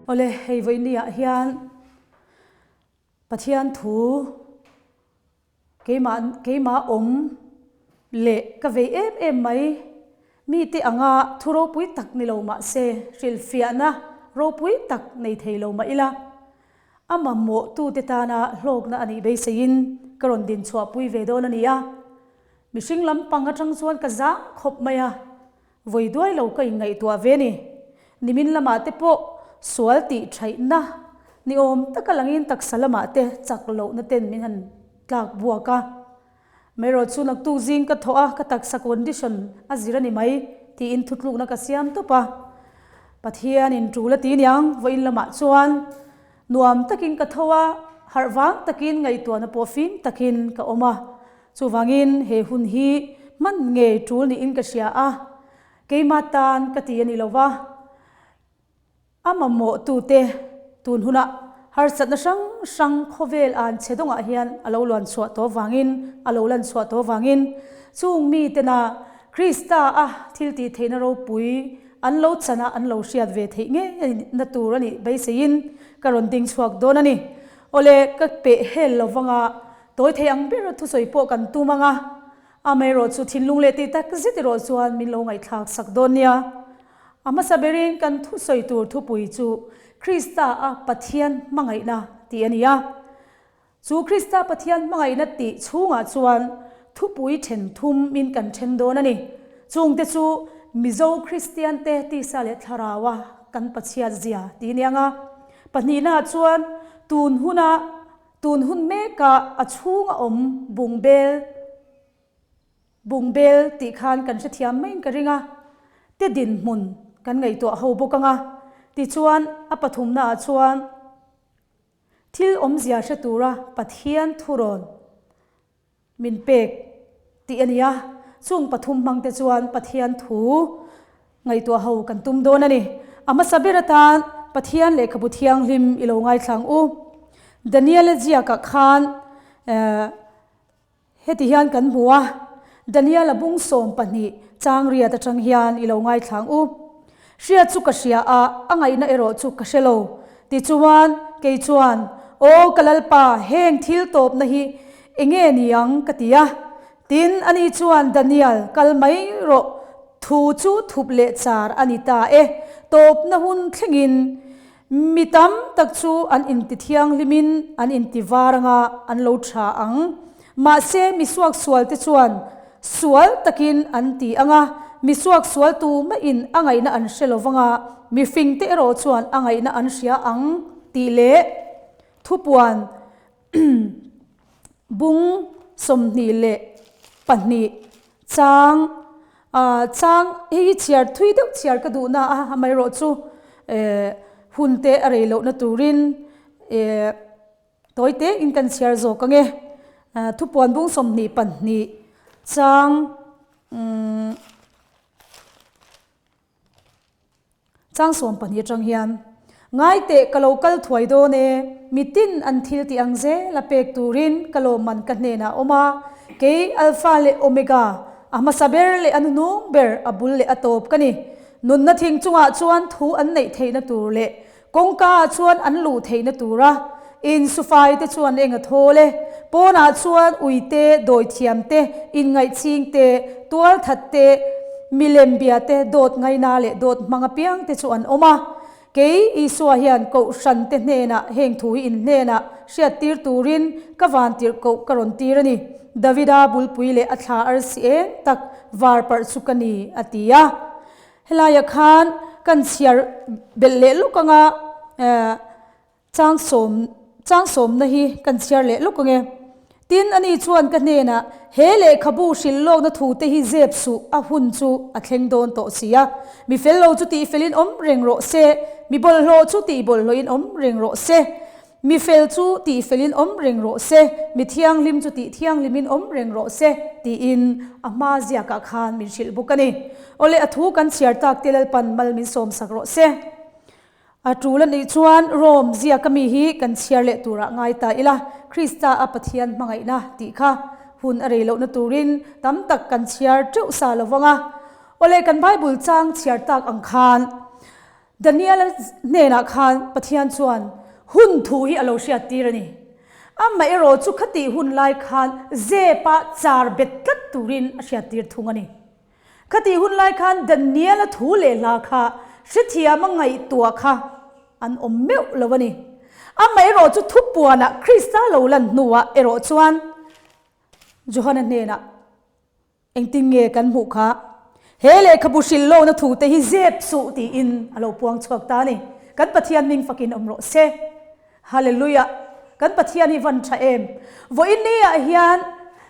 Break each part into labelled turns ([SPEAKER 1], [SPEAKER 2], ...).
[SPEAKER 1] Awle, hei vawinia hian Pathian thu keimah keimah awm leh ka vei em em mai. Mite anga thu ropui tak ni lo mah se, hrilhfiahna ropui tak nei thei lo mah ila, a mamawhtute tana hlawkna a nih beiseiin ka rawn din chhuahpui ve dawn a ni a. Mihring lampang atang chuan ka zang khawp mai a, vawi duai lo ka inngaihtuah ve ni. Nimin lamah te pawh sual tih thaihna ni awm taka langin taksa lamah te chak lohna ten min han tlak buak a. Maherawh chu naktuk zing ka thawh a, ka taksa condition a zir a ni mai tiin thutlukna ka siam tawp a. Pathianin tul a ti niang, vawiin lamah chuan nuam takin ka tho a, harh vang takin ngaihtuahna pawh fim takin ka awm a. Chuvangin he hun hi hman ngei tul niin ka hria a, keimah tan ka ti a ni lo va. A mamawhtute tun huna harsatna hrang hrang khawvel an chhe dawngah hian a lo luan chhuah tawh vangin, a lo lan chhuah tawh vangin chung mitena Krista a thil tih theihna ropui an lo chana an lo hriat ve theih ngei na tur a nih beiseiin ka rawn ding chhuak dawn a ni. Awle, ka peh hel lo vanga tawi thei ang ber thusawi pawh kan tum ang a, amaherawh chu thinlung leh tih tak zet erawh chuan min lo ngaihthlak sak dawn nia. A hmasa berin kan thusawi tur thupui chu Krista a Pathian hmangaihna tih a ni a. Chu Krista Pathian hmangaihna tih chhungah chuan thupui then thum in kan then dawn a ni. Chungte chu Mizo Kristiante tisa leh thlaraua kan Pathian zia tih a ni ang a. Pahnihnaah chuan tun huna tun hun mekah a chhunga awm bungbel, Bungbel tih khan kan hrethiam maiin ka ring a, te dinhmun kan ngaihtuah ho bawk ang a, tichuan a pathumnaah chuan thil awmzia hre tura Pathian thurawn min pek tih a ni a, chung pathum hmangte chuan Pathian thu ngaihtuah ho kan tum dawn a ni. A hmasa ber atan Pathian lehkhabu thianghlim i lo ngaithlang u. Daniel-a ziakah khan eh. Heti hian kan hmu a, Daniel-a bung 12 chang riat atang hian i lo ngaithlang u. Hriat chu ka hria a, a ngaihna erawh chu ka hre lo. Tichuan, kei chuan, Aw ka Lalpa, heng thil tawpna hi enge ni ang? ka ti a. Tin, ani chuan, Daniel, kal mai rawh, thu chu thup leh char a ni ta e, tawpna hun thlengin Mi tam tak chu an inti thianghlimin an inti var anga an lo tha ang. Mahse, mi suaksualte chuan sual takin an ti ang a, mi suaksual tumah-in a ngaihna an hre lo vang a, mi fingte erawh chuan a ngaihna an hria ang tih leh thupuan Bung 22 chang chang hei hi chhiar thui deuh chhiar ka duhna a amaherawh chu hun te a rei lohna turin tawi te in kan chhiar zawk ang e. Thupuan bung 22 chang Chang 12 atang hian, Ngai teh ka lo kal thuai dawn e, mitin an thil tih ang zel a pek turin ka lawmman ka hnenah a awm a, kei Alpha leh Omega, a hmasa ber leh a hnuhnung ber, a bul leh a tawp ka ni. Nunna thing chungah chuan thu an neih theihna tur leh Kawngka ah chuan an luh theihna tura insufai te chuan eng a thawl e. Pawnah chuan ui te, dawithiam te, inngaihching te, tualthat te, milem bia te, dawt ngaina leh dawt hmang apiang te chu an awm a. Kei Isua hian Kohhran te hnenah heng thu hi in hnenah hriattir turin ka vantirh koh ka rawn tir a ni. Davida bulpui leh a thla arsi eng tak var parh chu ka ni, a ti a. Helaiah khan kan chhiar belh leh lawk anga chang sawm chang sawmna hi kan chhiar leh lawk ang e. Tin, ani chuan ka hnenah, He lehkhabu hrilh lawkna thute hi zep suh, a hun chu a thleng dawn tawh si a. Mi fel lo chu tih felin awm reng rawh se, mi bawlhhlawh chu tih bawlhhlawhin awm reng rawh se. Mi fel chu tih felin awm reng rawh se, mi thianghlim chu tih thianghlimin awm reng rawh se, tiin a hma ziakah khan min hrilh bawk a ni. Awle, a thu kan chhiar tak te Lalpan mal min sawmsak rawh se. A tul a nih chuan Rome ziaka mi hi kan chhiar leh turah ngai ta ila, Krista a Pathian hmangaihna tih kha hun a rei lohna turin tam tak kan chhiar teuh sa lo vang a. Awle, kan Bible chang chhiar tak ang khan. Daniela hnenah khan Pathian chuan hun thu hi a lo hriattir a ni. Amaherawh chu khatih hun lai khan zepa char bet tlat turin a hriattir thung a ni. Khatih hun lai khan Daniela thu leh hla kha hrethiama ngaihtuah kha an awm meuh lo a ni. Amaherawh chu thupuanah Krista lo lan hnuah erawh chuan Johana hnenah Engtin nge kan hmuh kha? He lehkhabu hrilh lohna thute hi zep suh tiin a lo puang chhuak ta a ni. Kan Pathian hming fakin awm rawh se. Hallelujah! Kan Pathian hi van tha em? Vawiin ni ah hian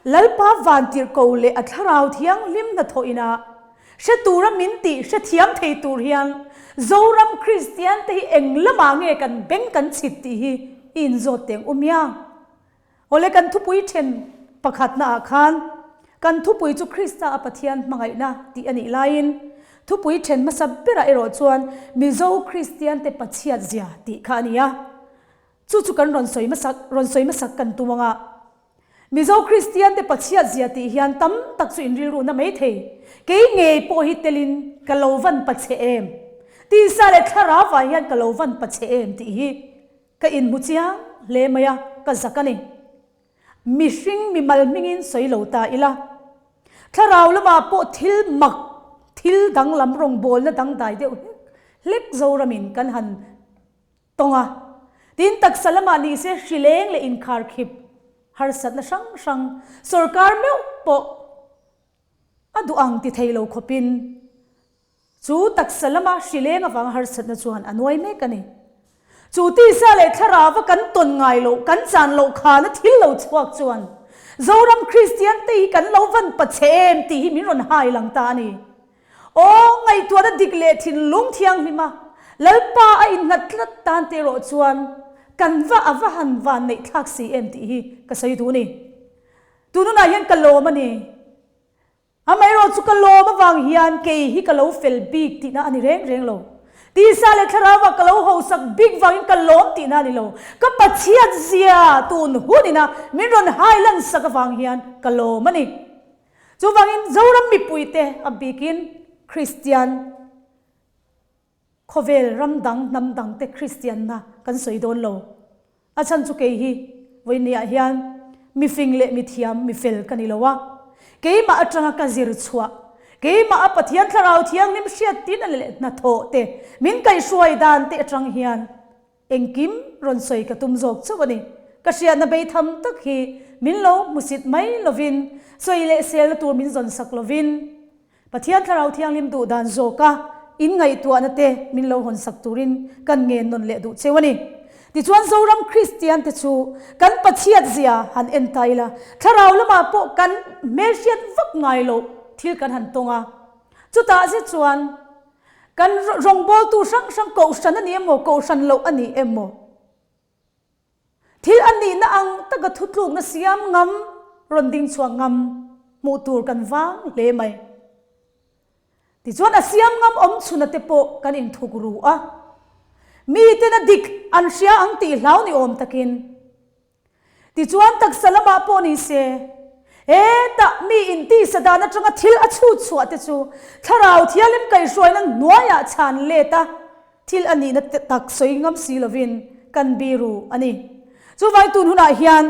[SPEAKER 1] Lalpa vantirhko leh a thlarau thianghlim hnathawh ina hre tura min tih hrethiam thei tur hian Zoram Kristian te hi eng lamah nge kan beng kan chhit tih hi i inzawt teng u miang. Awle kan thupui then pakhatna ah khan kan thupui chu Krista a Pathian hmangaihna tih a nih laiin thupui then hmasa berah erawh chuan Mizo Kristian te Pathiat zia tih kha a ni a. Chu chu kan rawn sawi hmasak rawn sawi hmasak kan tum anga Mizo Kristian te Pathiat zia tih hian tam tak chu inrilruhna mai thei. Kei ngei pawh hi telin ka lo van pachhe em? Tisa leh thlarau ah hian ka lo van pachhe em tih hi Ka inhmu chiang hle mai a, ka zak a ni. Mihring mimal hmingin sawi lo ta ila. Thlarau lamah pawh thil mak, thil danglam rawngbawlna dangdai deuh hlek hlek Zoramin kan han tawng a. Tin, taksa lamah ni se hrileng leh inkharkhip harsatna hrang hrang sorkar meuh pawh a duh ang ti thei lo khawpin Chu taksa lama hrileng avanga harsatna chuan a nuai mek a ni. Chu tisa leh thlarauva kan tawn ngai loh, kan chan loh khana thil lo chhuak chuan Zoram Kristian te hi kan lo van pachhe em tih hi min rawn hai lang ta a ni. Aw, ngaihtuahna dik leh thinlung thianghlima Lalpa a innghat tlat tan te erawh chuan kan va a va han van neih thlak si em tih hi ka sawi duh a ni. Tununah hian ka lawm a ni. Amaherawh chu ka lawm avang hian kei hi ka lo fel bik tihna a ni reng reng lo. Tisa leh thlarauah ka lo hausak bik vangin ka lawm tihna a ni lo. Ka Pathian zia tun hunina min rawn hai lansak avang hian ka lawm a ni. Chuvangin Zoram mipuite a bikin Kristian Khawvel ram dang hnam dang te Kristianna kan sawi dawn lo. A chhan chu kei hi vawinia hian mi fing leh mi thiam mi fel ka ni lo a. Keimah atanga ka zir chhuah, keimah a Pathian Thlarau Thianghlim hriat tin a leh hnathawh te, min kaihhruai dan te atang hian engkim rawn sawi ka tum zawk chauh a ni. Ka hriatna beitham tak hi min lo hmusit mai lovin, sawi leh selna tur min zawn sak lovin, Pathian Thlarau Thianghlim duh dan zawka in ngaihtuahna te min lo hawn sak turin kan ngen nawn leh duh cheu a ni. Tichuan Zoram Kristian te chu kan Pathiat zia han en ta ila, Thlarau lamah pawh kan hmelhriat vak ngai loh thil kan han tawng a. Chutah zet chuan kan rawngbawltu hrang hrang kohhran a ni emaw, kohhran loh a ni emaw, Thil a nihna ang taka thutlukna siam ngam, rawn ding chhuak ngam hmuh tur kan vang hle mai. Tichuan a siam ngam awm chhuna te pawh kan inthuk ru a, miten a dik an hria ang tih hlau ni awm takin. Tichuan taksa lamah pawh ni se, hetah mi intisa dan atanga thil a chhut chhuah te chu thlarau thialim kaihhruaina hnuaiah chhan let a, Thil a nihna tak sawi ngam si lovin kan biru a ni. Chuvangin tun hunah hian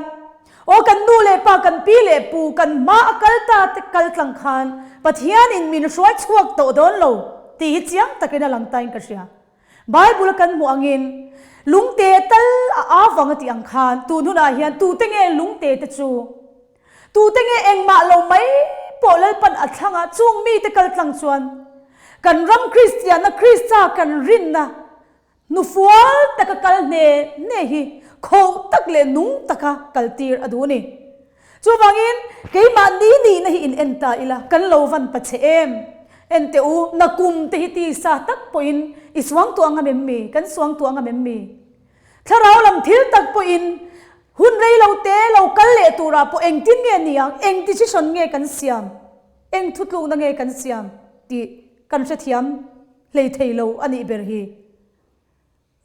[SPEAKER 1] aw kan nu leh pa, kan pi leh pu, kan hma a kal ta te kal tlang khan Pathianin min hruai chhuak tawh dawn lo tih hi chiang takin a lang tain ka hria. Bible a kan hmuh angin lungte tal a avang a tih ang khan tun hunah hian tute nge lungte te chu Tute nge engmah lo mai pawh Lalpan a thlang a, chung mite kal tlang chuan kan ram Kristianna, Krista kan rinna hnufual taka kal hne hne hi khoh tak leh nung taka kaltir a duh a ni. Chuvangin keimahni nihna hi in en ta ila, kan lo van pa che em? En teh u, nakum te hi tisa tak pawhin i suangtuah ngam em mi? Kan suangtuah ngam em mi? Thlarau lam thil tak pawhin hun rei lo te lo kal leh turah pawh engtin nge ni ang, eng decision nge kan siam, eng thutlukna nge kan siam tih kan hrethiam hlei thei lo a nih ber hi.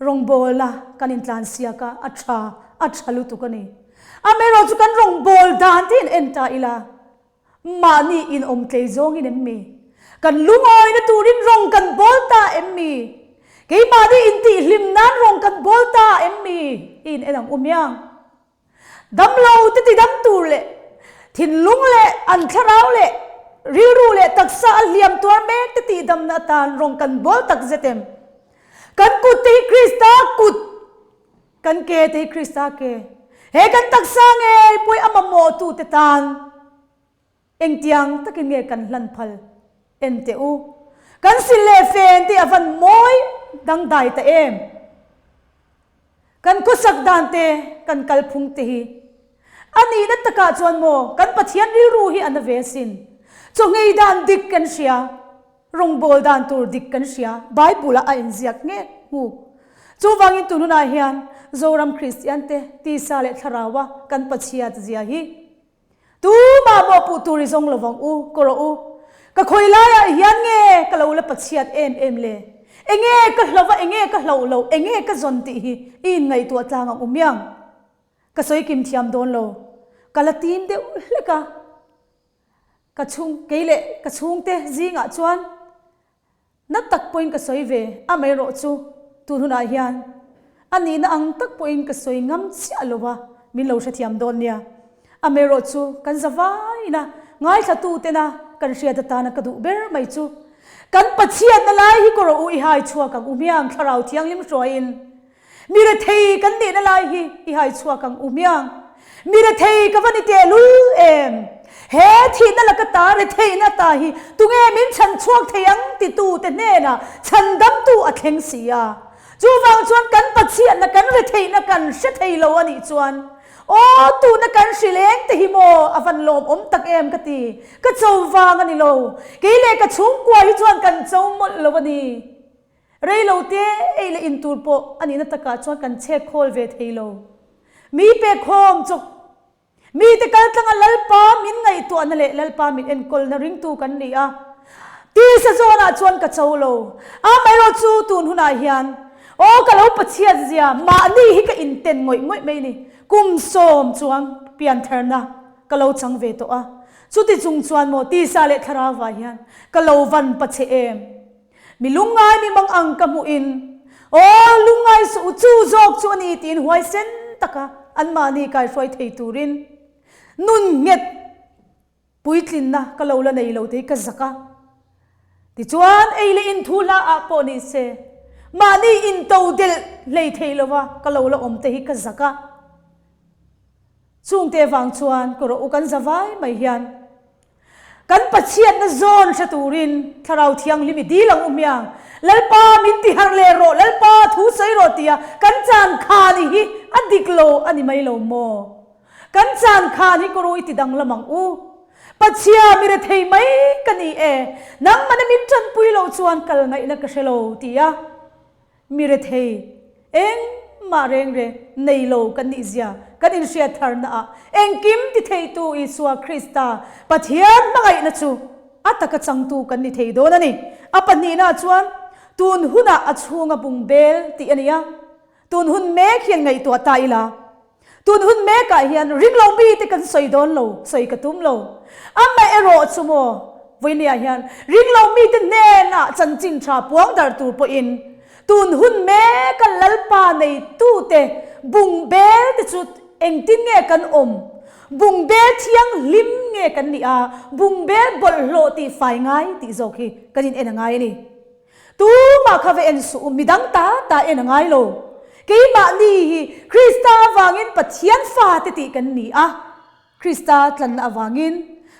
[SPEAKER 1] Rawngbawlna kan intlan siak a, a tha, a tha lutuk a ni. Amaherawhchu chu kan rawngbâwl dan te in en ta ila, Mahni inawm tlei zawngin em mi? Kan lungawina turin rawng kan bawl ta em mi? Keimahni intihhlim nan rawng kan bawl ta em mi? I in en ang u miang. Damlo te tidam tur leh thinlung leh an thlarau leh rilru leh taksa a hliam tuar mek te tihdamna atan rawng kan bawl tak zet em? Kan kut te hi Krista kut, kan ke te hi Krista ke. He kan taksa ngei pawih a mamawh tu te tan Engtiang takin nge kan hlan phal? En teh u. Kan sil leh fen te a van mawi dangdai ta em? Kan khawsak dan te, kan kalphung te hi a nihna takah chuan maw kan Pathian rilru hi a na ve asin. Chawngei dan dik kan hria, rawngbâwl dan tur dik kan hria, Bible-ah a inziak ngek nghuk. Chuvangin tun hunah hian Zoram Kristian te tisa leh thlaraua kan Pathiat zia hi Tumah mawhpuh tur i zawng lovang u, ka rawh u. Ka khawi laiah hian nge ka lo la pachhiat em em le? Enge ka hlo va, enge ka hloh loh, enge ka zawn tih hi i inngaihtuah tlang ang u miang. Ka sawi kim thiam dawn lo. Ka la tim deuh hlek a. Ka chhung, kei leh ka chhungte zingah chuan Na tak pawhin ka sawi ve, amaherawh chu tun hunah hian a nihna ang tak pawhin ka sawi ngam chiah lo a, min lo hrethiam dawn nia. Amaherawh chu kan za vaina ngaithlatu tena kan hriat atana ka duh ber mai chu kan Pathianna lai hi ka rawh u i hai chhuak ang u hmiang Thlarau Thianghlim hruaiin Mi rethei kan nihna lai hi i hai chhuak ang u hmiang. Mi rethei ka va ni tehlul em? He thihna laka ta retheihna ta hi tunge min chhan chhuak thei ang titute hnenah chhandamtu a thleng si a. Chuvang chuan kan Pathianna kan retheihna kan hre thei lo a nih chuan aw tuna kan hrileng te hi maw a van lawmawm tak em ka ti. Ka cho vang a ni lo. Kei leh ka chhungkua hi chuan kan cho mawlh lo a ni. Rei lo te ei leh in tur pawh a nihna takah chuan kan chhek khawl ve thei lo. Mi pek khawm chawk. Mite kal tlanga Lalpa min ngaihtuahna leh Lalpa min enkawlna ringtu kan ni a. Tisa zawnah chuan ka cho lo. Amaherawh chu tun hunah hian aw ka lo Pathian zia mahni hi ka inten ngawih ngawih mai ni. Kum sawm chuang piantharna ka lo chang ve tawh a. Chuti chung chuan maw tisa leh thlarauah hian ka lo van pache em. Mi lungngai mi mang ang ka hmuh in, Aw, lungngai suh u, chu zawk chu a ni tiin huaisen taka anmahni kaihruai thei turin nun nghet puitlinna ka lo la nei lo te hi ka zak a. Tichuan, ei leh in thu hla ah pawh ni se, mahni into delh hlei thei lova ka lo la awm te hi ka zak a. Chungte vang chuan ka rawh u kan za vai mai hian Kan Pathianna zawn hre turin Thlarau Thianghlim i dil ang u hmiang. Lalpa min ti harh leh rawh, Lalpa thu sawi rawh tia kan chan khan i hi a dik lo a ni mai lo maw? Kan chan khan hi kawru i ti danglam ang u. Pathian mi rethei mai ka ni e, nangmahna min tanpui loh chuan kal ngaihna ka hre lo tia. Mi rethei, engmah reng reng nei lo kan nih zia kan inhriat tharna ah engkim ti theitu Isua Krista Pathian hmangaihna chu a taka changtu kan ni thei dawn a ni. A pahnihna chuan tun hunah a chhunga bung bel tih a ni a, tun hun mek hian ngaihtuah ta ila. Tun hun mekah hian ringlo mite kan sawi dawn lo, sawi ka tum lo. Amaherawh chu maw, vawinia hian ringlo mite hnenah chanchin tha puang dar tur pawhin tun hun meka Lalpa neitute bung bel te chu engtin nge kan awm? Bung bel thianghlim nge kan nih a, bung bel bawlhhlawh tih fai ngai tih zawk hi kan in en a ngai a ni. Tumah kha va en suh u, midang ta ta en a ngai lo. Keimahni hi Krista avangin Pathian fate tih kan ni a, Krista tlanna avangin,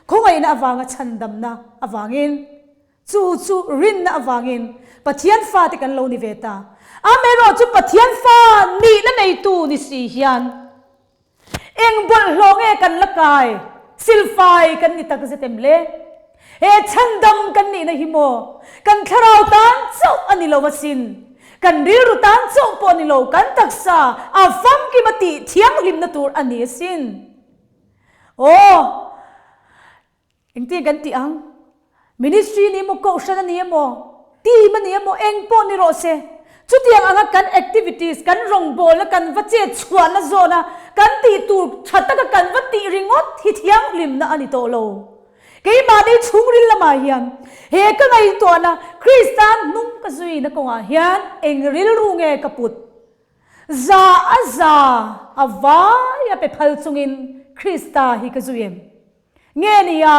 [SPEAKER 1] khawngaihna avanga chhandamna avangin, chu chu rinna avangin Pathian fate kan lo ni ve ta. Amaherawh chu Pathian fa nihna neitu ni si hian, Eng bawlhhlawh nge kan la kai? Silfai kan ni tak zet em le? He chhandam kan nihna hi maw kan thlarau tan chauh a ni lo asin. Kan rilru tan chauh pawh a ni lo, kan taksa a famkim a tih thianghlimna tur a ni asin. Aw! Engtin kan tih ang? Ministry ni emaw, kohhran a ni emaw, team a ni emaw, eng pawh ni rawh se. Chutiang anga kan activities, kan rawngbawlna, kan va chet chhuahna zawna kan tih tur tha taka kan va tih ringawt hi thianghlimna a ni tawh lo. Keimahni chhungril lamah hian he ka ngaihtuahna Krista hnung ka zuina kawngah hian eng rilru nge ka put? Za a za a vai a pe phal chungin Krista hi ka zui em? Nge nia,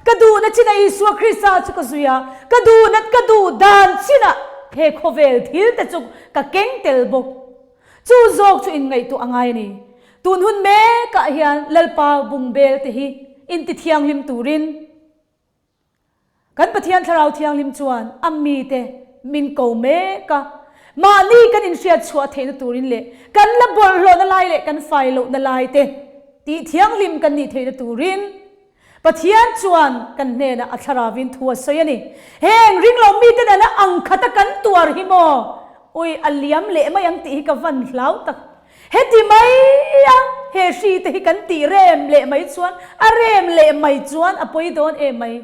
[SPEAKER 1] ka duhna chinah Isua Krista chu ka zui a, ka duhna ka duh dan chinah he khawvel thil te chu ka keng tel bawk. Chu zawk chu inngaihtuah a ngai a ni. Tun hun mekah hian Lalpa bungbel te hi intithianghlim turin Kan Pathian Thlarau Thianghlim chuan a mite min ko mek a, mahni kan inhriat chhuah theihna turin leh kan la bawlhhlawhna lai leh kan fai lohna lai te tih thianghlim kan nih theihna turin Pathian chuan kan hnenah a Thlarauvin thu a sawi a ni. Heng ringlo mite nena ang khata kan tuar hi maw? Ui, a liam leh mai ang tih hi ka van hlau tak. Heti mai a, he hri te hi kan tih rem leh mai chuan, a rem leh mai chuan a pawi dawn em mai.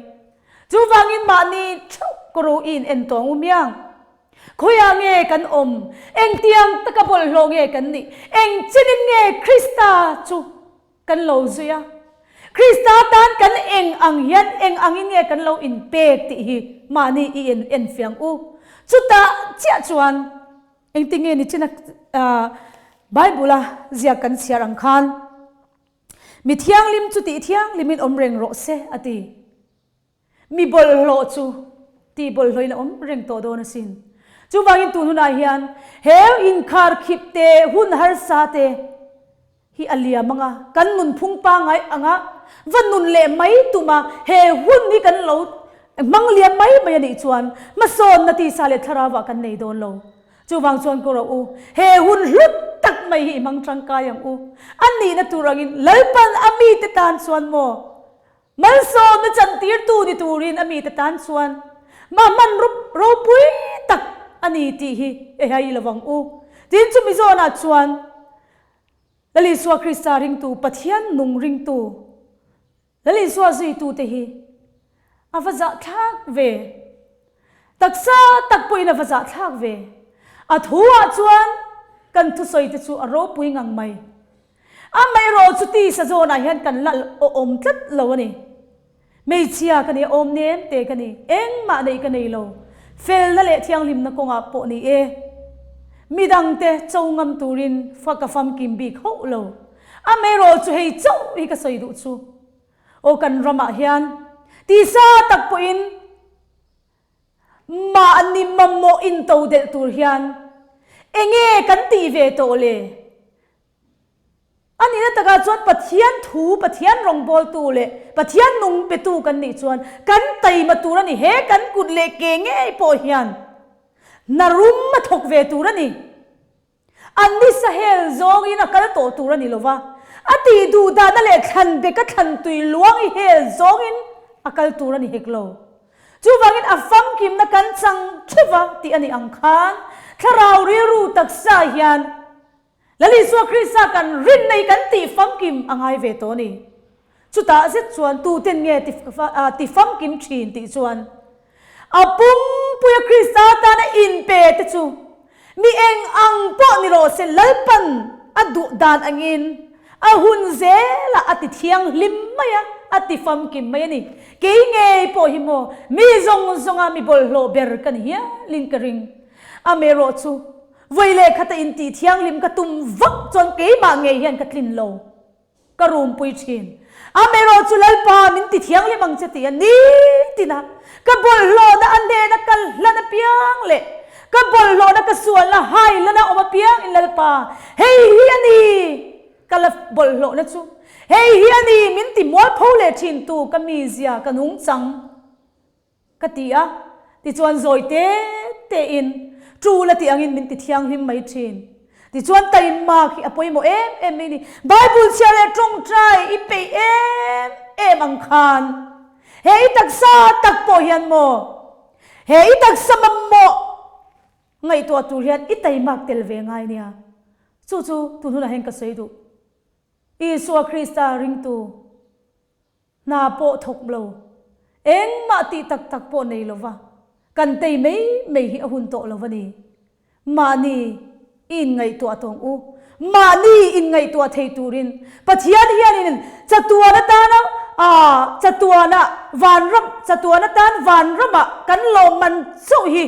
[SPEAKER 1] Chuvangin mahni theuh kawru i in en tawng u miang. Khawiah nge kan awm? Engtiang taka bawlhhlawh nge kan nih? Eng chenin nge Krista chu kan lo zui a? Krista tan kan eng ang hian eng angin nge kan lo inpek tih hi mahni i in en fiang u. Chutah chiah chuan Engtinge ni china Bible-a ziak kan chhiar ang khan, Mi thianghlim chu tih thianghlimin awm reng rawh se, a ti. Mi bawlhhlawh chu tih bawlhhlawhin a awm reng tawh dawn asin. Chuvangin tun hunah hian he inkharkhip te, hun harsa te, hi a liam anga kan nunphung pangngai anga va nun leh mai tuma he hun hi kan lo hmang liam mai mai a nih chuan hmasawnna tisa leh thlarauah kan nei dawn lo. Chuvang chuan ka rawh u, he hun hlut tak mai hi i hmang tangkai ang u. A nihna tur angin Lalpan a mite tan chuan maw malsawmna chantirtu ni turin a mite tan chuan mah hman ropui tak a ni tih hi i hai lo ang u. Tin chumi zawnah chuan Lal Isua Krista ringtu, Pathian nung ringtu, Lal Isua zuitute hi a va zahthlak ve. Taksa tak pawhin a va zahthlak ve. A thuah chuan kan thusawite chu a ropui ngang mai. Amaherawh chu tisa zawnah hian kan la awm tlat lo a ni. Hmeichhia ka ni, awm nem te ka ni, engmah neih ka nei lo. Felna leh thianghlimna kawngah pawh ni e. Midangte cho ngam turin fa ka famkim bik hauh lo. Amaherawh chu hei chauh hi ka sawi duh chu. Aw kan ramah hian tisa tak pawhin mahni mamawh intodelh tur hian enge kan tih ve tawh le? A nihna takah chuan Pathian thu, Pathian rawngbawltu leh Pathian nung petu kan nih chuan kan taima tur a ni. He kan kut leh ke ngei pawh hian hna rum a thawk ve tur a ni. An nisa hel zawngin a kal tawh tur a ni lova, a tih duh dahna leh thlan beka thlan tui luang i hel zawngin a kal tur a ni hek lo. Chuvangin a famkimna kan chang theuva tih a nih ang khan thlarau rilru taksa hian Lal Isua Krista kan rinna hi kan tih famkim a ngai ve tawh a ni. Chutah zet chuan tuten nge ti famkim thin tih chuan a pumpuia Krista tana inpe te chu mi eng ang pawh ni rawh se Lalpan a duh dan angin a hun zelah a ti thianghlim mai a, a ti famkim mai a ni. Kei ngei pawh hi maw mi zawng zawnga mi bawlhhlawh ber ka ni hialin ka ring. Amaherawh chu Vawi leh khata intih thianghlim ka tum vak chuan keimah ngei hian ka tlin lo. Ka rumpui thin. Amaherawh chu Lalpa min ti thianghlim ang che tih a nitin a, ka bawlhhlawhna a hnena kal hlan apiang leh ka bawlhhlawhna ka sualna hai lana awm apiangin Lalpa hei hi a ni ka la bawlhhlawhna chu, hei hi a ni min ti mualpho leh thintu ka mizia ka nungchang. Ka ti a, tichuan zawi te tein tul a tih angin min ti thianghlim mai thin. Tichuan taimak hi a pawimawh em em mai ni. Bible chhiar leh tawngtai i peih em em ang khan he i taksa tak pawh hian maw he i taksa mamawh ngaihtuah tur hian i taimak tel ve ngai nia. Chu chu tun hunah hian ka sawi duh. Isua Krista ringtu. Hna pawh thawk lo, engmah tih tak tak pawh nei lova kan tei mai mai hi a hun tawh lo a ni. Mahni i inngaihtuah tawng u. Mahni inngaihtuah thei turin Pathian hianin chatuan atana Aa, chatuana vanram, chatuan atan vanramah kan lawmman chauh hi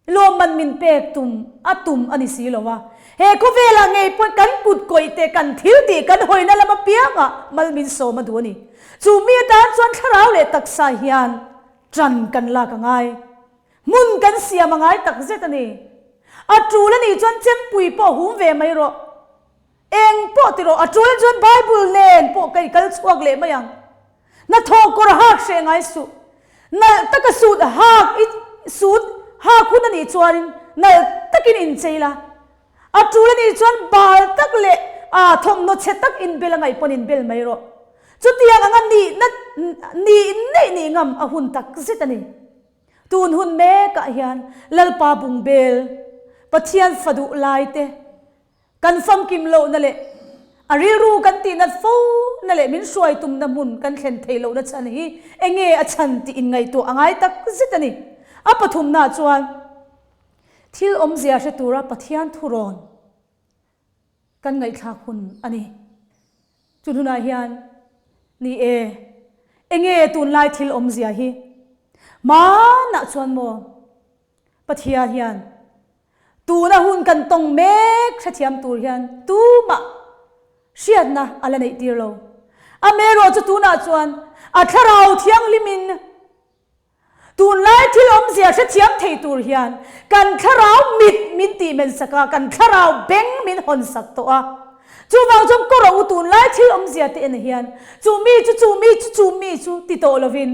[SPEAKER 1] lawmman min pek tum a tum a ni si lo a. He khawvelah ngei pawh kan kut kawih te, kan thil tih, kan hawina lam apiangah mal min sawm a duh a ni. Chu mi atan chuan thlarau leh taksa hian ṭan kan lak a ngai. Hmun kan siam a ngai takzet a ni. A ṭul a nih chuan chempui pawh hum ve mai rawh. Eng pawh ti rawh, a ṭul chuan Bible nen pawh ka i kal chhuak leh mai ang. Hnathawh kawr hak hreh ngai suh. Nalh taka suit hak i suit hak hun a nih chuanin nalh takin inchei la. A ṭul a nih chuan bal tak leh aa thawmhnaw chhe tak inbel a ngaih pawn inbel mai rawh. Chutiang anga nihna nih neih nih ngam a hun tak zet a ni. Tun hun mekah hian Lalpa bungbel, Pathian fa duh laite, Kan famkim lohna leh a rilru kan tihnat fo na leh min hruai tumna hmun kan thlen theih lohna chhan hi enge a chhan tih inngaihtuah a ngai tak zet a ni. A pathumnaah chuan thil awmzia hre tura Pathian thurawn kan ngaihthlak hun a ni. Chun hunah hian ni e, enge tunlai thil awmzia hi? Hmanah chuan maw? Pathian hian tuna hun kan tawng mek hrethiam tur hian tumah hriatna a la neih tir lo. Amaherawh chu tunah chuan a thlarau thianghlimin tunlai thil awmzia hrethiam thei tur hian kan thlarau mit min tihmen sak a, kan thlarau beng min hawn sak tawh a. Chuvang chuan kaw rawh u tunlai thil awmzia te en hian chu mi chu chu mi chu chu mi chu ti tawh lovin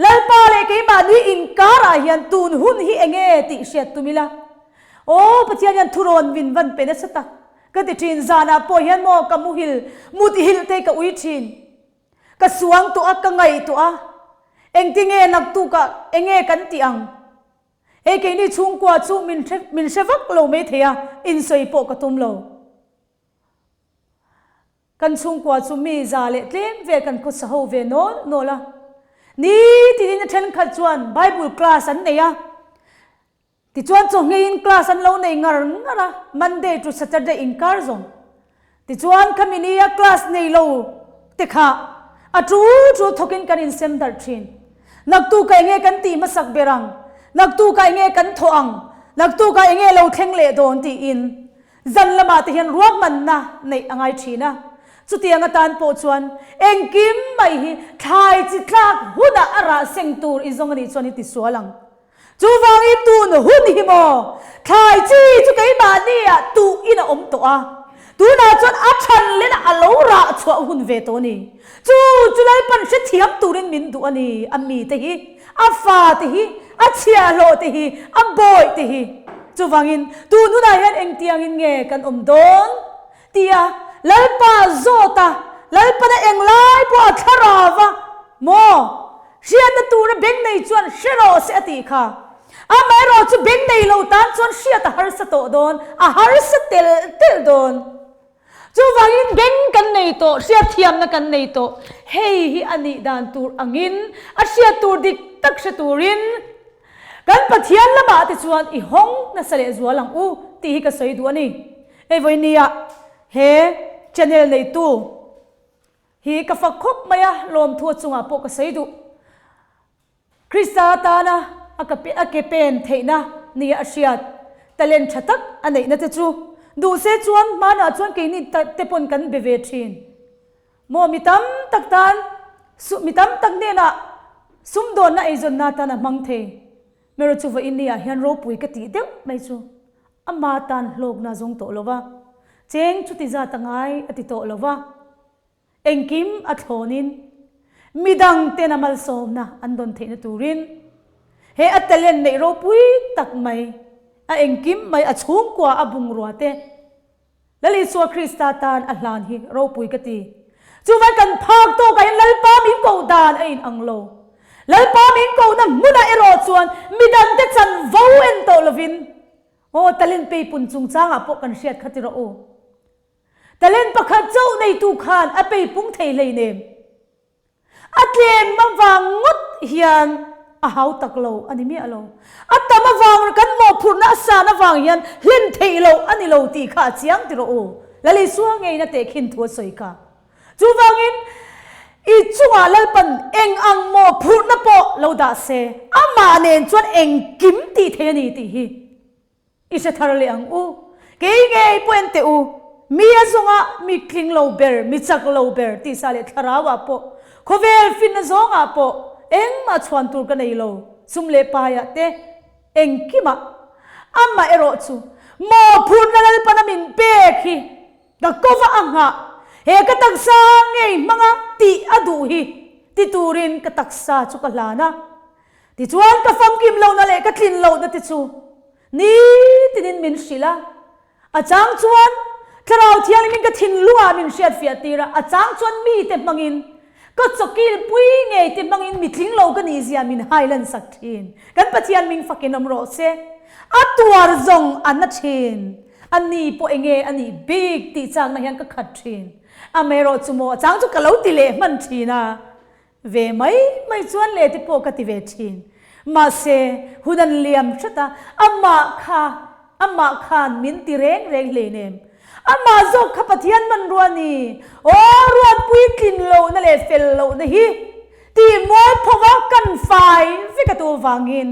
[SPEAKER 1] Lalpa leh keimahni inkarah hian tun hun hi enge tih hriat tum ila. Aw Pathian hian thurawn min van pe nasa tak ka ti thin. Zanah pawh hian maw ka muhil mut hilh te ka ui thin. Ka suang tawh a, ka ngaih tawh a. Engtinge naktukah enge kan tih ang? Hei keini chhungkua chu min hre min hre vak lo mai thei a, insawi pawh ka tum lo. Kan chhungkua chu mi za leh tlem vel kan khawsa ho ve nawl nawl a. Nitinin a thenkhat chuan Bible class an nei a. Tichuan chawhngeiin class an lo nei ngar ngar a, Monday to Saturday inkar zawng. Tichuan khami nia class nei lo te kha a tul tul thawkin kan insem darh thin. Naktukah enge kan tih hmasak ber ang? Naktukah enge kan thawh ang? Naktukah enge lo thleng leh dawn tiin Zan lamah te hian ruahmanna neih a ngai thin a, chutiang atan pawh chuan engkim mai hi thlai chi tlak hunah a rah seng tur i zawng a nih chuan i tisual ang. Chuvangin tun hun hi maw thlai chi chu keimahni ah tuh in a awm tawh a, tunah chuan a than lenah a lo rah chhuah hun ve tawh a ni. Chu chu Lalpan hrethiam turin min duh a ni, a mite hi. A fa te hi, a chhiahhlawh te hi, a bawih te hi. Chuvangin, tun hunah hian engtiangin nge kan awm dawn? tia Lalpa zawt a, Lalpana englai pawh a thlarau a, maw? Hriatna tura beng nei chuan hre rawh se a tih kha. Amaherawh chu beng nei lo tan chuan hriat a harsa tawh dawn, a harsa telh telh dawn. Chuvangin beng kan nei tawh, hriatthiamna kan nei tawh. Hei hi a nih dan tur angin, a hriat tur dik tak hre turin kan Pathian lamah te chuan i hawng nasa leh zual ang u tih hi ka sawi duh a ni. Hei vawinia he channel neitu hi ka fak khawp mai a, lawmthu a chungah pawh ka sawi duh. Krista atana a ka a ke pen theihna nia a hriat, talent tha tak a neihna te chu duh se chuan hmanah chuan keini te pawn kan be ve thin. Maw mi tam tak tan mi tam tak hnenah sumdawnna eizawnna atan a hmang thei. Mero chu vawiin niah hian ropui ka tih deuh mai chu ama tan hlawkna zawng tawh lo va, cheng chuti zat a ngai a ti tawh lo va. Engkim a thlawnin midang tena malsawmna an dawn theihna turin he a talent neih ropui tak mai, a engkim mai, a chhungkua, a bungrua te Lal Isua Krista tan a hlan hi ropui ka ti. Chuvan kan phak tawkah hian Lalpa min koh dan a inang lo. Lalpa min kohna hmunah erawh chuan midangte chanvo en tawh lovin, aw talent peipun chungchangah pawh kan hriat kha ti rawh u. Talent pakhat chauh neitu khan a peipung thei hleinem. A tlem avang ngawt hian a hau tak lo a ni miah lo. A tam avang kan mawhphurhna a san avang hian hlen theih loh a ni lo tih kha a chiang ti rawh u. Lalisua ngeiin a tehkhin thu a sawi kha. Chuvangin. I chungah Lalpan eng ang mawhphurhna pawh lo dah se, amah nen chuan engkim tih thei a ni tih hi i hre thar leh ang u. Kei ngei pawh en teh u, mi a zawnga mi tling lo ber, mi chak lo ber tisa leh thlarauah pawh, khawvel finna zawngah pawh engmah chhuan tur ka nei lo, sum leh paiah te engkimah. Amah erawh chu mawhphurhna Lalpana min pek hi Ka kova a nghah, he ka taksa ngei hmanga tih a duh hi ti turin ka taksa chu ka hlan a. Tichuan ka famkim lohna leh ka tlin lohna te chu nitinin min hrilh a. A chang chuan Thlarau Thianghlimin ka thinlungah min hriatfiah tir a, a chang chuan mite hmangin ka chawkil pui ngei te hmangin mi tling lo ka nihzia min hailan sak thin. Kan Pathian ming fakin awm rawh se. A tuar zawng a na thin. A ni pawh enge a nih bik tih chakna hian ka khat thin. Amaherawh chu maw a chang chu ka lo ti leh hman thin a, ve mai mai chuan leh te pawh ka ti ve thin. Mahse, hun an liam hret a, amah kha amah khan min ti reng reng hleinem. Amah zawk kha Pathian hmanrua a ni. Aw ruatpui tlin lohna leh fel lohna hi tih mualphova kan fai vek a tu vangin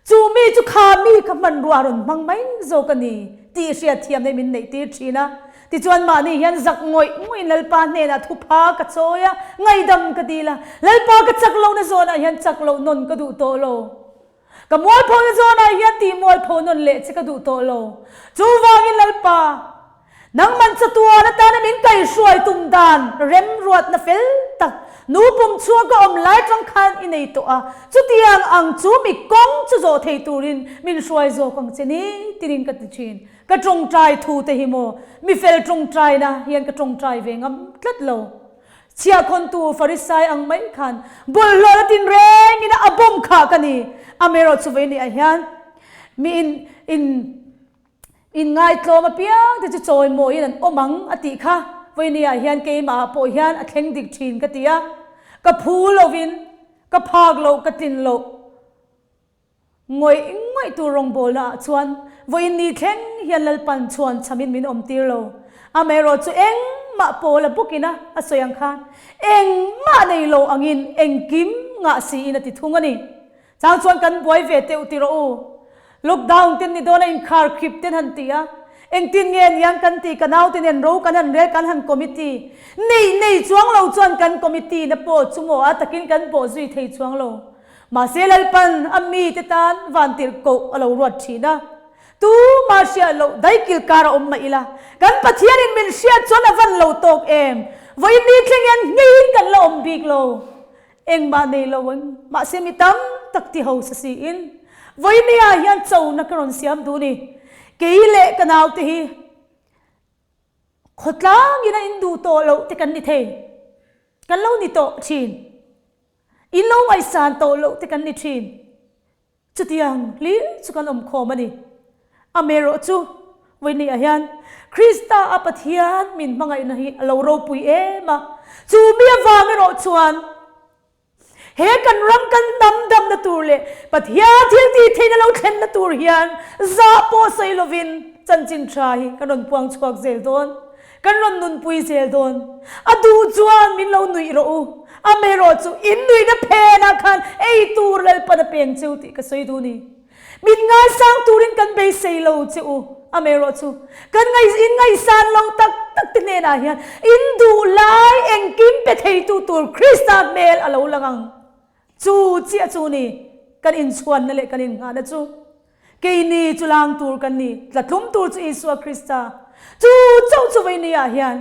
[SPEAKER 1] Chu mi chu kha mi kha hmanrua a rawn hmang mai zawk a ni tih hriatthiamna hi min neih tir thin a. Tichuan mahni hian zak ngawih ngawih in Lalpa hnenah thupha ka chawi a, ngaihdam ka dil a. Lalpa ka chak lohna zawnah hian chak loh nawn ka duh tawh lo. Ka mualphona zawnah hian tih mualpho nawn leh che ka duh tawh lo. Chuvangin Lalpa. Nangman chatuan atana min kaihruai tum dan remruatna fel tak nu pum chhuak a awm lai tang khan i nei tawh a, chutiang ang chu mi kawng chu zawh thei turin min hruai zawk ang che ni tinin ka ti thin. Ka tawngtai thu te hi maw mi fel tawngtaina hian ka tawngtai ve ngam tlat lo. Chhiahkhawntu Farisai ang mai khan bawlhhlawh la tin rengin a bawm khah ka ni. Amaherawhchu vawiin ah hian mi in in. Inngaitlawm apiang te chu chawimawiin an awm ang a tih kha vawinia hian keimahah pawh hian a thleng dik thin ka ti a, ka phu lovin ka phak loh ka tlin loh ngawih ngawih tur rawngbawlna ah chuan vawiin ni thleng hian Lalpan chhuan chhamin min awm tir lo. Amaherawh chu engmah pawl a bawkin a a sawi ang khan engmah nei lo angin engkim ngah siin a ti thung a ni. Chang chuan kan buai ve teuh ti rawh u. Lockdown ten ni dawn a inkhar khip ten han ti a. Engtin nge niang kan ti ka naute nen ro kan han rel kan han committee nei nei chuang lo chuan kan committee na pawh chu maw a takin kan pawh zui thei chuang lo. Mahse Lalpan a mite tan vantirh koh a lo ruat thin a. Tumah hriat loh daikil kar a awm mah ila kan Pathianin min hriat chuan a van lo tawk em. Vawiin ni thleng hian ngeiin kan la awm bik lo. Engmah nei lo ang, mahse mi tam tak ti hausa siin vawinia hian chona ka rawn siam duh ni. Kei leh ka naute hi khawtlangin a induh tawh loh te kan ni thei, kan lo ni tawh thin. In lo ngaihsan tawh loh te kan ni thin. Chutiang hlir chu kan awm khawm a ni. Amaherawh chu, vawinia hian Krista a Pathian min hmangaihna hi a lo ropui em a, chu mi avang erawh chuan he kan ram kan hnam damna tur leh Pathian thil tih theihna lo thlenna tur hian zah pawh sawi lovin chanchin tha hi kan rawn puang chhuak zel dawn. Kan rawn nunpui zel dawn. A duh chuan min lo nuih rawh u. Amaherawh chu in nuihna phenah khan ei tur Lalpan a peng cheu tih ka sawi duh ni. Min ngaisang turin kan beisei lo che u. Amaherawh chu kan ngaih in ngaihsan loh tak tak te hnenah hian in duh lai engkim pe theitu tur Krista hmel a lo lang ang. Chu chiah chu ni kan inchhuanna leh kan innghahna chu. Keini chu lang tur kan ni, tlatlum tur chu Isua Krista. Chu chauh chu vawinia hian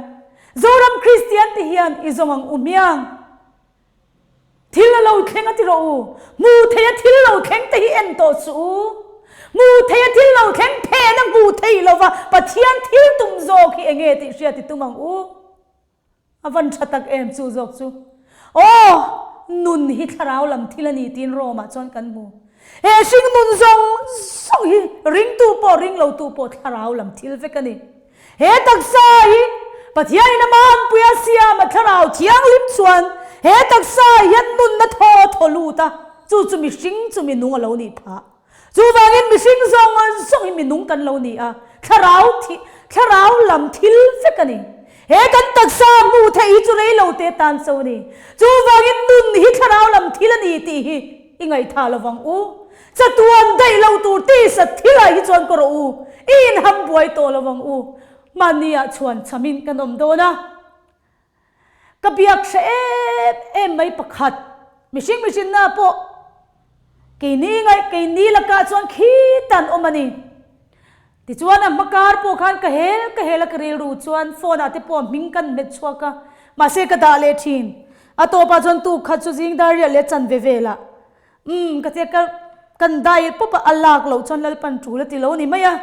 [SPEAKER 1] Zoram Kristian te hian i zawng ang u hmiang. Thil a lo thleng a ti rawh u, hmu thei a thil lo thleng te hi en tawh suh u. Hmu thei a thil lo thleng phen a hmu thei lova Pathian thil tum zawk hi enge tih hriat i tum ang u. A van tha tak em chu zawk chu. Aw! Nun hi thlarau lam thil a ni tiin Rome ah chuan kan hmu. He hring nun zawng zawng hi ringtu pawh ringlotu pawh thlarau lam thil vek a ni. He taksa hi Pathianin ama anpui a siam a thlarau thianghlim chuan he taksa hian nunna thaw thaw lut a, chu chu mihring chu minung a lo nih phah. Chuvangin mihring zawng zawng hi minung kan lo ni a, thlarau thi, thlarau lam thil vek a ni. He kan taksa hmuh theih hi chu rei lo te tan cho a ni. Chuvangin nun hi thlarau lam thil a ni tih hi i ngaihthah lo vang u. Chatuan daih lo tur tisa thilah hi chuan ka rawh u, i inham buai tawh lo vang u. Mahni ah chhuan chhamin kan awm dawn a. Ka biak hre em em mai pakhat, mihring mihrinna pawh keini ngaih keini lakah chuan khitan awm a ni. Tichuan a hma kar pawh khan ka hel ka hel a ka rilru chuan phone ah te pawh hming kan hmet chhuak a, mahse ka dah leh thin. A tawpah chuan tuk khat chu zing dar riat leh chanve velah umm ka tia ka kan dial pawp a, a lak loh chuan Lalpan tul a ti lo ni mai a,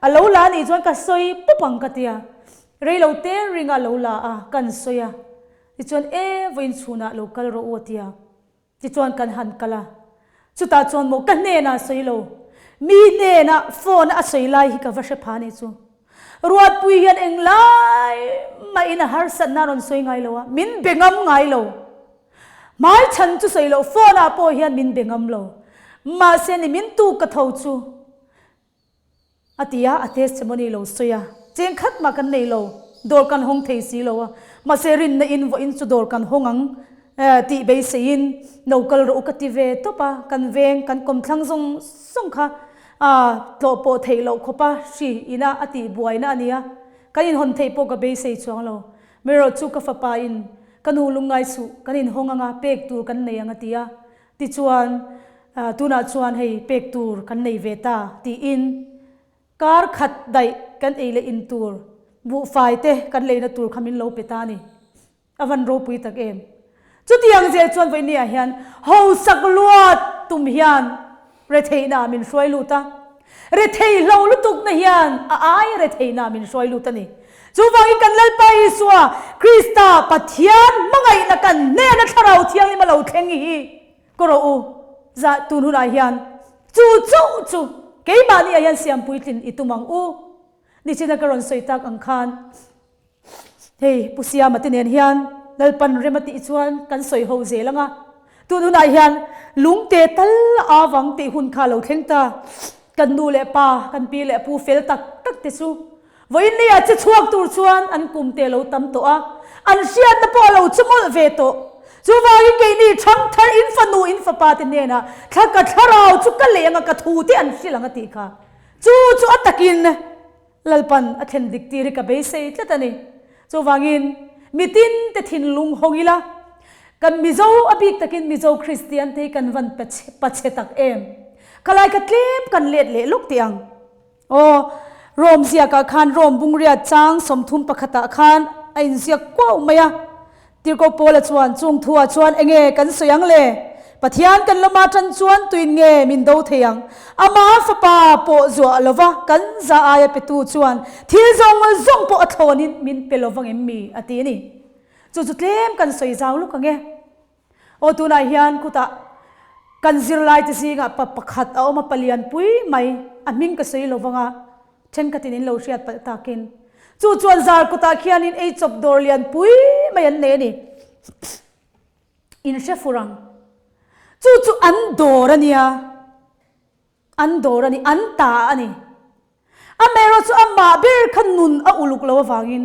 [SPEAKER 1] a lo la anih chuan ka sawi pawp ang ka tia. Rei lo te ring a lo la a, kan sawi a, tichuan e vawiin chhunah lo kal rawh u a ti a, tichuan kan han kal a, chutah chuan maw ka hnenah sawi lo, mi hnenah phone a sawi lai hi ka va hre pha nih chu. Ruatpui hian englai mahin a harsatna a rawn sawi ngai lo a, min be ngam ngai lo. Hmaichhan chu sawi loh phone ah pawh hian min be ngam lo, mahse ni min tuk ka tho chu. A ti a, a testimony lo sawi a, cheng khat mah kan nei lo, dawr kan hawng thei si lo a, mahse rinna in vawiin chu dawr kan hawng ang tih beiseiin lo kal rawh u ka ti ve tawp a, kan veng kan kawmthlang zawng zawng kha tlawh pawh theih loh khawp a hri ina a tih buaina a nia, kan inhawn theih pawh ka beisei chuang lo, merawh chu ka fapa in ka nu lungngai suh kan inhawng anga pek tur kan nei ang a ti a, Tichuan, tunah chuan hei pek tur kan nei ve ta tiin kar khat daih kan ei leh in tur buhfai te kan leina tur kha min lo pe ta a ni. A van ropui tak em. Chutiang zel chuan vawinia hian hausak luat tum hian retheihna ah min hruai lut a. Retheihlo lutukna hian a aia retheihna ah min hruai lut a ni. Chuvangin kan Lalpa Isua Krista Pathian hmangaihna kan hnena Thlarau Thianghlim a lo thleng hi ka rawh u. Zah tun hunah hian chu chauh chu keimahni ah hian siam puitlin i tum ang u. Nichina ka rawn sawi tak ang khan Hei Pu Siama te nen hian Lalpan rem a tih chuan kan sawi ho zel ang a, tun hunah hian lungte tal a avang tih hun kha a lo thleng ta. Kan nu leh pa, kan pi leh pu fel tak tak te chu vawiin leiah che chhuak tur chuan an kum te a lo tam tawh a, an hriatna pawh a lo che mawlh ve tawh. Chuvangin keini ṭhangthar in fanu in fapa te hnenah thla ka thlarau chu ka leh ang a, ka thu te an hrilh ang a tih kha. Chu chu a takin Lalpan a thlen dik tir hi ka beisei tlat a ni. Chuvangin, mitin te thinlung hawng ila, kan Mizo a bik takin Mizo Kristian te hi kan van pachhe tak em? Khalai kha tlem kan let leh lawk tih ang. Aw, Rome ziakah khan Rome bungria chang 31 ah khan a inziak kuau mai a. Tirhkoh Paula chuan chung thuah chuan enge kan sawi ang le? Pathian kan lama tan chuan tuin nge min do thei ang? Ama fapa pawh zuah lova kan za aia petu chuan thil zawng zawng pawh a thlawnin min pe lovang em mi? a ti a ni. Chu chu tlem kan sawi zau luk ang e. Aw tunah hian khutah kan zirlaite zingah pa pakhat a awm a, palian pui mai, a hming ka sawi lovang a, Thenkhatin in lo hriat palh takin chu chuan zar kutah khianin ei chawp dawr lian pui mai an nei a ni. In hre fur ang. Chu chu an dawr a nia. An dawr a ni, an ta a ni. Amaherawh chu amah ber kha nun a uluk lo avangin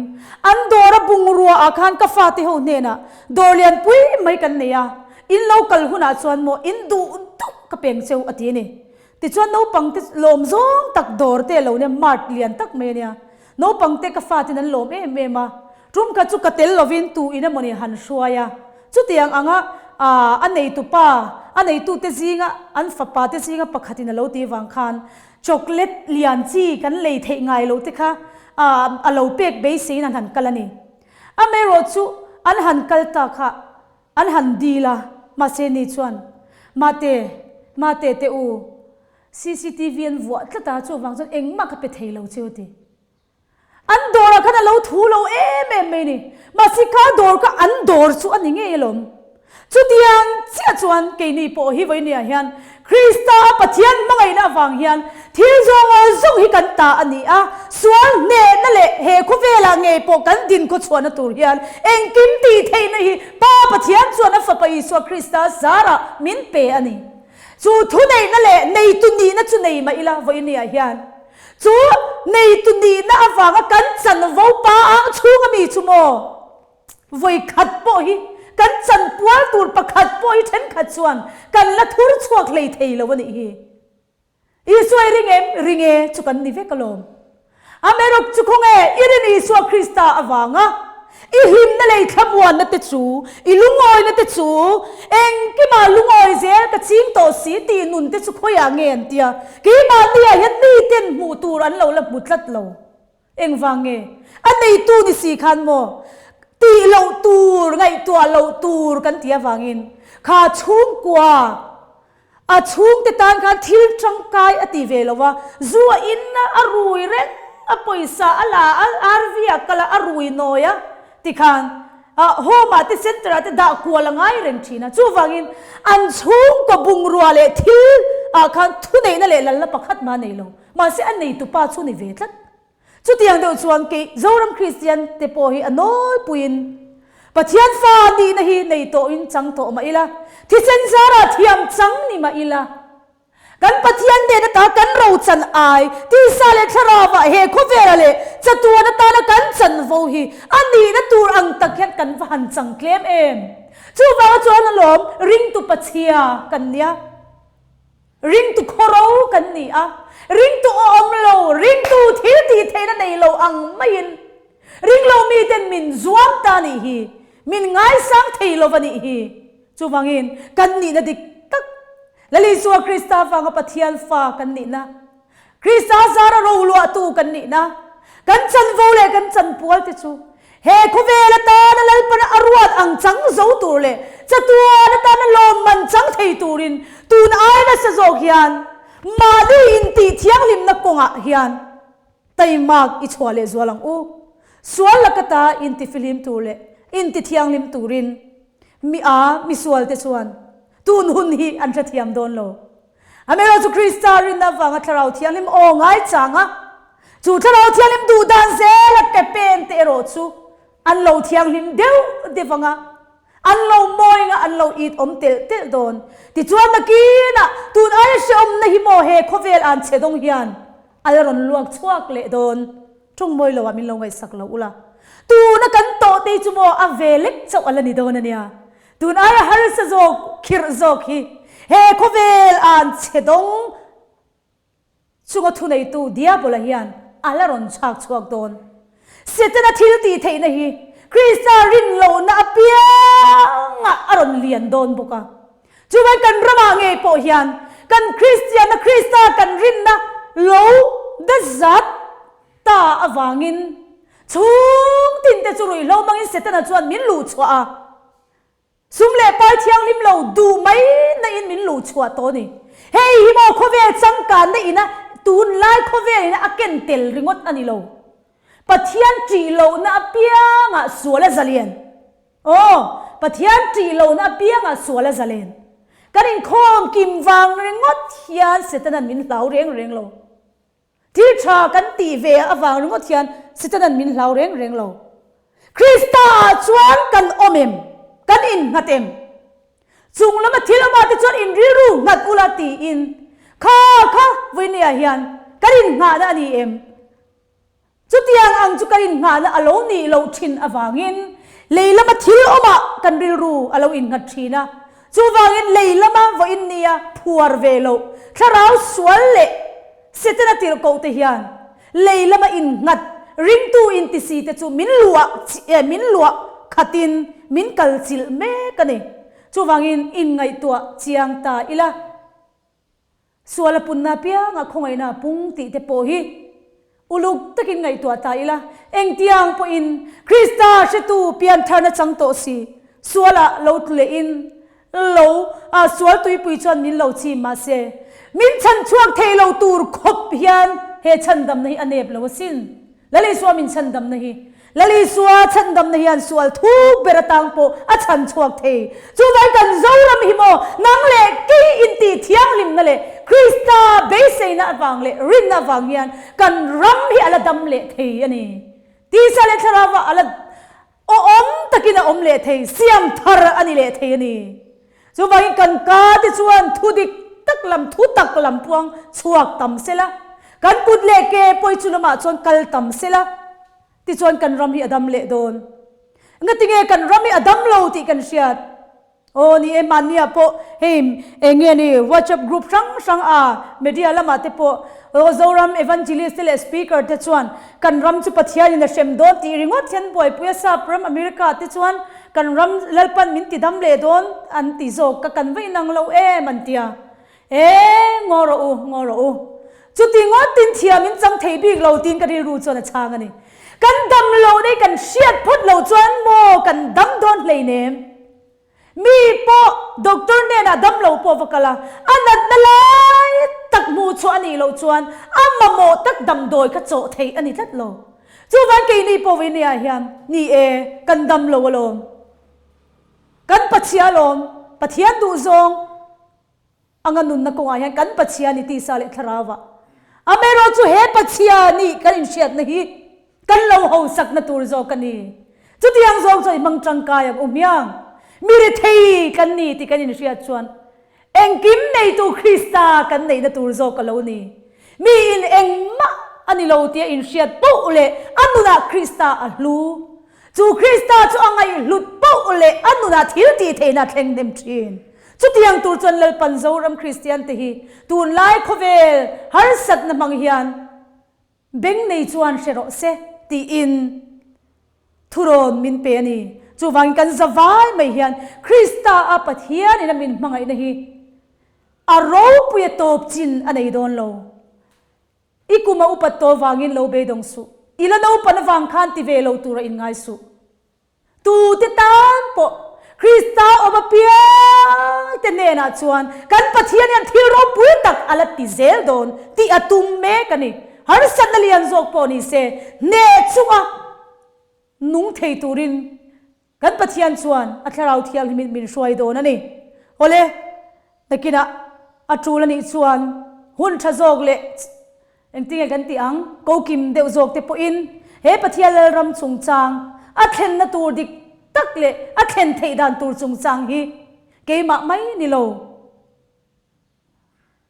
[SPEAKER 1] an dawr a bungrua ah khan ka fate ho hnenah dawr lian pui mai kan nei a, in lo kal hunah chuan maw in duh duh ka peng cheu a ti a ni. Tichuan naupang te lawm zawng tak dawr te a lo nia, mart lian tak mai a nia. Naupang te ka fatin an lawm em em a, tum kha chu ka tel lovin tu in emawni han hruai a. Chutiang anga a neitu pa, a neitu te zinga an fapa te zinga pakhatin a lo tih vang khan chocolate lian chi kan lei theih ngai loh te kha a lo pek beiseiin an han kal a ni. Amaherawhchu an han kal ta kha An han dil a, mahse ni chuan, Mate, Mate te u, cctv an vuah tlat a, chuvang chuan engmah ka pe thei lo che u ti. An dawrah khan a lo thu lo em em mai ni. Mahse kha dawr kha an dawr chu a ni ngei alawm. Chutiang chiah chuan keini pawh hi vawinia hian Krista a Pathian hmangaihna avang hian thil zawng zawng hi kan ta a ni a, sual hnehna leh he khawvelah ngei pawh kan din khawchhuahna tur hian engkim tih theihna hi Pa Pathian chuan a Fapa Isua Krista zarah min pe a ni. Chu thuneihna leh neitu nihna chu nei mah ila vawinia hian. Chu neitu nihna avanga kan chanvo pa ang chhunga mi chu maw? Vawi khat pawh hi kan chanpual tur pakhat pawh hi thenkhat chuan kan la thur chhuak hlei thei lo a nih hi. Isua i ring em? Ring e, chu kan ni vek alawm. Ameruk chu khawnge i rin Isua Krista avanga i hlimna lei thlamuanna te chu, i lungawina te chu, engkimah lungawi zel ka ching tawh si tih nun te chu khawiah nge an tia? Keimahniah hian miten hmuh tur an lo la hmu tlat lo. Engvang nge? A neitu ni si khan maw? Tih loh tur, ngaihtuah loh tur kan tih avangin kha chhungkua A chhungte tan khan thil tangkai a ti ve lo a, zu a in a, a rui reng a, pawisa a la a, RV ah kal a, a rui nawi a tikhan home ah te center ah te dah kual a ngai reng thin a. Chuvangin an chhungkaw bungrua leh thil ah khan thuneihna leh lalna pakhat mah a nei lo. Mahse a neitupa chu ni ve tlat. Chutiang deuh chuan kei Zoram Kristian te pawh hi a nawlpuiin Pathian fa nihna hi nei tawhin chang tawh mah ila, thisen zarah thiam chang ni mah ila, kan Pathian nen ata kan rochan ai, tisa leh thlarauah he khawvela leh chatuan atana kan chanvo hi a nihna tur ang tak hian kan va han chang tlem em. Chuvanga chuan alawm ringtu Pachhia kan nia. Ringtu khawro kan ni a, ringtu awm lo, ringtu thil tih theihna nei lo ang maiin ringlo miten min zuam ta nih hi, min ngaisang thei lo va nih hi. Chuvangin kan nihna dik tak, Lal Isua Krista vanga Pathian fa kan nihna, Krista zara roluahtu kan nihna, kan chanvo leh kan chanpual te chu he khawvel atana Lalpana a ruat ang chang zo tur leh chatuan atana lawmman chang thei turin tun ai nasa zawk hian mahni intih thianghlimna kawngah hian taimak i chhuah leh zual ang u. Sual lakata intifihlim tur leh intithianghlim turin mi a misual te chuan tun hun hi an hrethiam dawn lo. Amaherawhchu chu Krista rinna avanga Thlarau Thianghlim aw ngaichang a, chu Thlarau Thianghlim duh dan zela ke pen te erawh chu an lo thianghlim deuh deuh ang a, an lo mawi ang a, an lo it awm telh telh dawn. Tichuan nakinah tun aia hrehawmna hi maw he khawvel an che dawng hian a la rawn luak chhuak leh dawn. Tawng mawi loah min lo ngaihsak lo ula, tuna kan tawh te hi chu maw a ve lek chauh a la ni dawn a nia. Tun aia harsa zawk khirh zawk hi he khawvel an chhe dawng chunga thuneitu Diabola hian a la rawn chhak chhuak dawn. Setana thil tih theihna hi Krista rin lohna apiangah a rawn lian dawn bawk a. Chuvang kan ramah ngei pawh hian kan Kristianna Krista kan rinna lo dazat ta avangin chhung tinte chu ruihhlo hmangin Setana chuan min luh chhuah a. Sum leh pai thianghlim lo duh mai na in min luh chhuah tawh a ni. Hei hi maw khawvel changkanna ina tunlai khawvel ina a ken tel ringawt a ni lo. Pathian ṭih lohna apiangah sual a zalian. Aw, Pathian ṭih lohna apiangah sual a zalen. Kan inkhawm kim vang ringawt hian Setana'n min hlau reng reng lo. Thil tha kan tih ve avang ringawt hian Setanan min hlau reng reng lo. Krista ah chuan kan awm em? Kan innghat em? Chung lama thil awmah te chuan in rilru nghat ula tiin kha kha vawinia hian kan innghahna a ni em? Chutiang ang chu kan innghahna a lo nih loh thin avangin lei lama thil awmah kan rilru a lo innghat thin a. Chuvangin lei lama vawiin nia phuar ve loh thlarau sual leh Setana tirhkoh te hian lei lama innghat ringtu intisi te chu min luah min luah khatin min kalchilh mek a ni. Chuvangin inngaihtuah chiang ta ila. Sual a punna apiangah khawngaihna a pung tih te pawh hi uluk takin ngaihtuah ta ila, engtiang pawhin Krista hretu piantharna chang tawh si, sualah lo tlu lehin lo a sual tuipui chuan min lo chim mahse, min chhan chhuak thei lo tur khawp hian he chhandamna hi a nep lo asin. Lal Isua min chhandamna hi. Lal Isua chhandamna hian sual thuk ber atang pawh a chhan chhuak thei. Chuvai kan Zoram hi maw nang leh kei intih thianghlimna leh Krista beiseina avang leh rinna avang hian kan ram hi a la dam leh thei a ni. Tisa leh thlarauva a la awm takin a awm leh thei, siam thar a ni leh thei a ni. Chuvangin kan ka te chuan thu dik tak lam, thu tak lam puang chhuak tam se la. Kan kut leh ke pawi chu lamah chuan kal tam sela, tichuan kan ram hi a dam leh dawn. Ngatinge kan ram hi a dam lo tih kan hriat? Aw ni e, mahnia pawh hei eng nge ni WhatsApp group hrang hrang a media lamah te pawh aw Zoram Evangelist te leh Speaker te chuan kan ram chu Pathianin a hrem dawn tih ringawt hian buaipui a sap ram America te chuan kan ram Lalpan min ti dam leh dawn an ti zawk ka kan va inang lo em an tia. E ngaw rawh u, ngaw rawh u. Chuti ngawtin thiam in chang thei bik lo tiin ka rilru chuan a chhang a ni. Kan dam loh nei kan hriat phawt loh chuan maw kan dam dawn hleinem. Mi pawh doctor hnenah dam lo pawh va kal a, a natna lai tak hmuh chhuah a nih loh chuan a mamawh tak damdawi kha chawh theih a ni tlat lo. Chuvang keini pawh vawinia hian ni e, kan dam lo alawm. Kan Pathian alawm, Pathian duhzawng. Anga nunna kawngah hian kan Pathian i tisa leh thlarau ah. Amaherawh chu he Pathian i kan inhriatna hi kan lo hausakna tur zawk a ni. Chutiang zawng chuan i hmang tangkai ang u hmiang. Mi rethei kan ni tih kan inhriat chuan engkim neitu Krista kan neihna tur zawk a lo ni. Mi in engmah a ni lo tia inhriat poh leh a nunah Krista a hlu. Chu Krista chu a ngaihhlut poh leh a nunah thil tih theihna a thleng hnem thin. Chutiang tur chuan Lalpan Zoram Kristiante hi tunlai khawvel harsatna hmang hian beng nei chuan hre rawh se tiin thurawn min pe a ni. Chuvangin kan zavai mai hian Krista a Pathianin a min hmangaihna hi a ropui a tawp chin a nei dawn lo. I kum a upat tawh vangin lo beidawng suh. I la naupan avang khan ti ve lo tura inngai suh. Tute tan pawh Krista awm apiang te hnenah chuan kan Pathian hian thil ropui tak a la ti zel dawn tih a tum mek a ni. Harsatna lian zawk pawh ni se hneh chunga nung thei turin Kan Pathian chuan a Thlarau Thianghlimin min hruai dawn a ni. Awle, nakinah a tul a nih chuan hun tha zawk leh engtinge kan tih ang, kokim deuh zawk te pawhin he Pathian Lalram chungchang a thlenna tur dik tak leh a thlen theih dan tur chungchang hi keimah mai ni lo.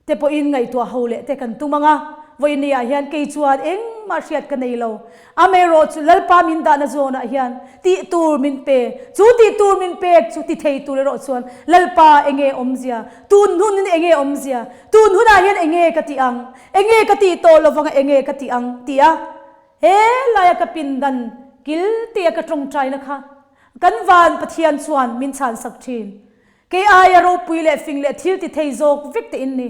[SPEAKER 1] Te pawhin ngaihtuah ho leh te kan tum ang a, vawiin ah hian kei chuan engmah hriat ka nei lo. Amaherawh chu Lalpa min dahna zawnah hian tih tur min pe, chu tih tur min pek chu ti thei tur erawh chuan Lalpa enge awmzia, tun hunin enge awmzia, tun hunah hian enge ka tih ang, enge ka tih tawh lovang a enge ka tih ang tia he laia ka pindan kil tia ka tawngtaina kha kan van Pathian chuan min chhansak thin. Kei aia ropui leh fing leh thil ti thei zawk vek te in ni.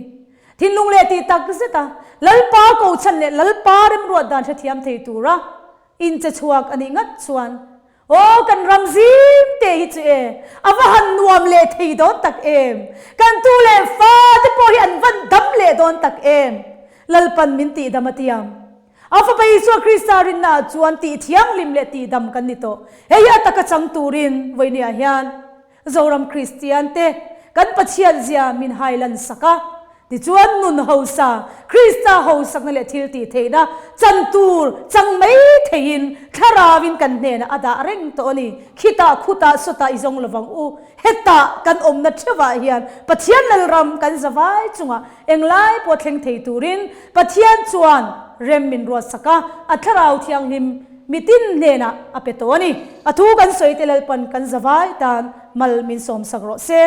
[SPEAKER 1] Thinlung leh tih tak zet a, Lalpa kochhan leh Lalpa remruat dan hrethiam thei tura in che chhuak a nih ngat chuan, Aw kan ram zim te hi chu e, a va han nuam leh thei dawn tak em! Kan tu leh fa te pawh hi an van dam leh dawn tak em! Lalpan min tihdam a tiam. A Fapa Isua Krista rinnaah chuan tih thianghlim leh tihdam kan ni tawh. Hei hi a taka chang turin vawinia hian Zoram Kristian te kan Pathian zia min hailan sak a, tichuan nun hausa, Krista hausakna leh thil tih theihna chan tur chang mai theiin Thlarauin kan hnenah a dah reng tawh a ni. Khitah khutah sawtah i zawng lovang u. Hetah kan awmna theuhah hian Pathian Lalram kan zavai chungah englai pawh thleng thei turin Pathian chuan rem min ruatsak a, a Thlarau Thianghlim Mitin hnenah a pe tawh a ni. A thu kan sawi te Lalpan kan zavai tan mal min sawmsak rawh se.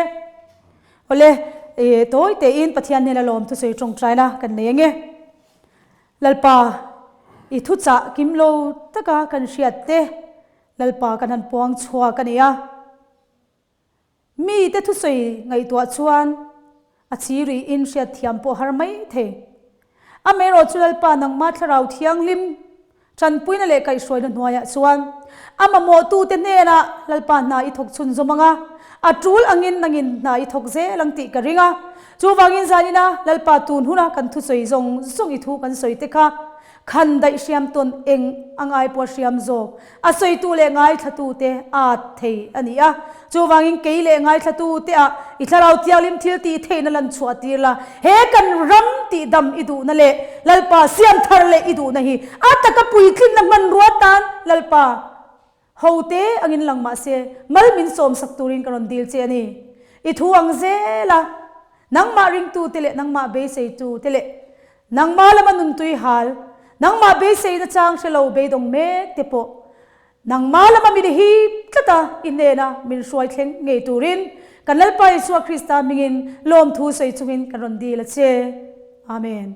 [SPEAKER 1] Awle, e, tawi tein Pathian hnena lawm thusawi tawngtaina kan nei ange. Lalpa, i thuchah kim lo taka kan hriat te Lalpa kan han puang chhuak a ni a. Mite thusawi ngaihtuah chuan a chi rihin hriatthiam pawh har mai thei. Amaherawh chu Lalpa nangma Thlarau Thianghlim tanpuina leh kaihhruaina hnuaiah chuan a mamawhtute hnenah Lalpa hna i thawk chhunzawm ang a, a tul angin nangin hna i thawk zel ang tih ka ring a. Chuvangin zanina Lalpa tun huna kan thusawi zawng zawng i thu kan sawi te kha Khan daih hriam tawn eng a ngai pawh hriam zawk. A sawitu leh ngaithlatute a at thei a ni a. Chuvangin kei leh ngaithlatute ah i thlarau thianghlim thil tih theihna lan chhuah tir la. He kan ram tih dam i duhna leh Lalpa siam thar leh i duhna hi a taka puitlinna hmanrua tan Lalpa Hote angin lang mah se, mal min sawmsak turin ka rawn dil che a ni. I thu ang zel a, nangmah ringtute leh nangmah beiseitute leh. Nangmah lama nuntui hal, nangmah beiseina chang hre lo beidawng mek te pawh nangmah lama min hip tlat a, i hnena min hruai thleng ngei turin kan Lalpa Isua Krista hmingin lawmthu sawi chungin kan rawn dil a che. Amen.